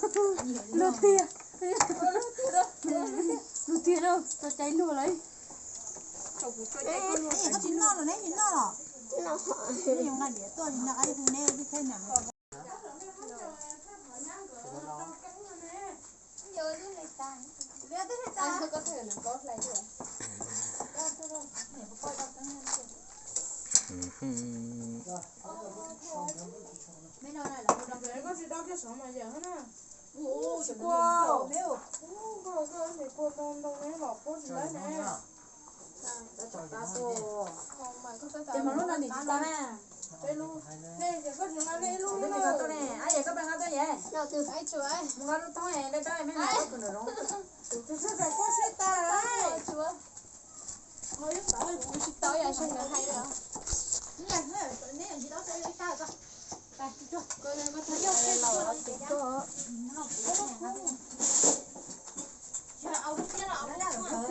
Luag tiag. Luag tiag lauj, tso cai luag lawm. Tsis noj los neb tsis noj los? Neb yuav nqa diav tuaj, nqa ib hu neb ib thiab na. Ces mas lub no nim tsis tau na. Peb lub, nej ces koj tsis nqa nej ib lub ne, ab yam koj pab nqa tuaj yam. Mus nqa lub thoob dawb dawb me me koj tus nram zoov. Tus tsis tau koj sib tas. Kuv tsis tau yam seb nkawd hais li.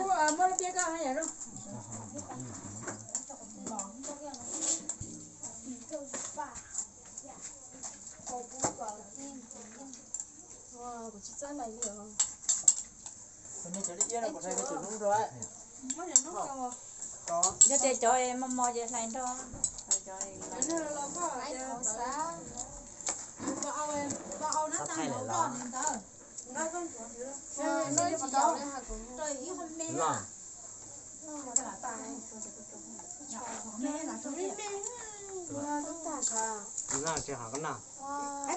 Muab lub piab koj hais yam lub. Kuv tsis txawj hais li os. Yog tias cov mos mos ces hlais nrog. Kuv na,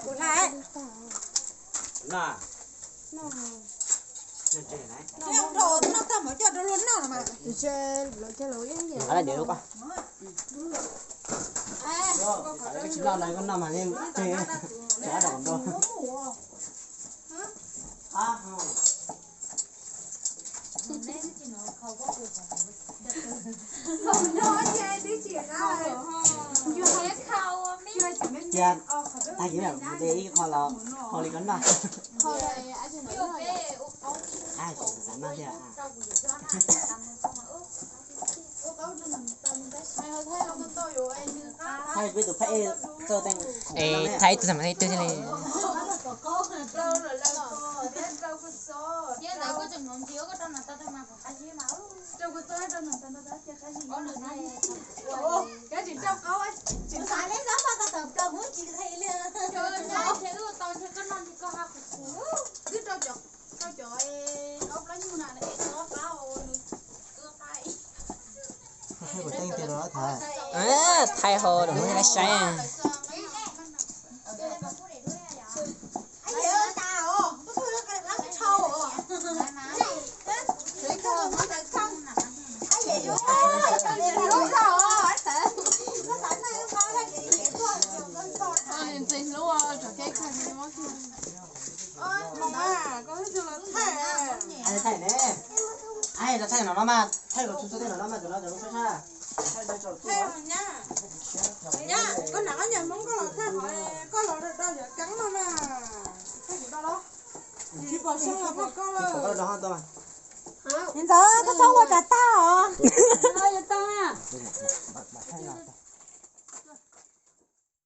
kuv na, kuv na. Noj tag mam coj rau luag noj no mas. Nqa dej lub koj. Tsis noj no koj noj mas yeej tseg, tseg dab rau. Cia tag kis mus de ib qho los hau li koj noj. Xav noj thiab. Es thaij ib tug tham mas thaij ib tug thiaj li. Thaij ho los muab lab saib. Thaij ne, thaij no no mas, thaij los txhua txhua tej no no mas, tus no tus no sab sab. Nyab, koj hnav koj niag Hmoob koj los thaij qhov koj los do yawm keeb no na. Tsis pom zoo los thaij koj lawm. Niam ntxawm, koj txhob ua cas tag os.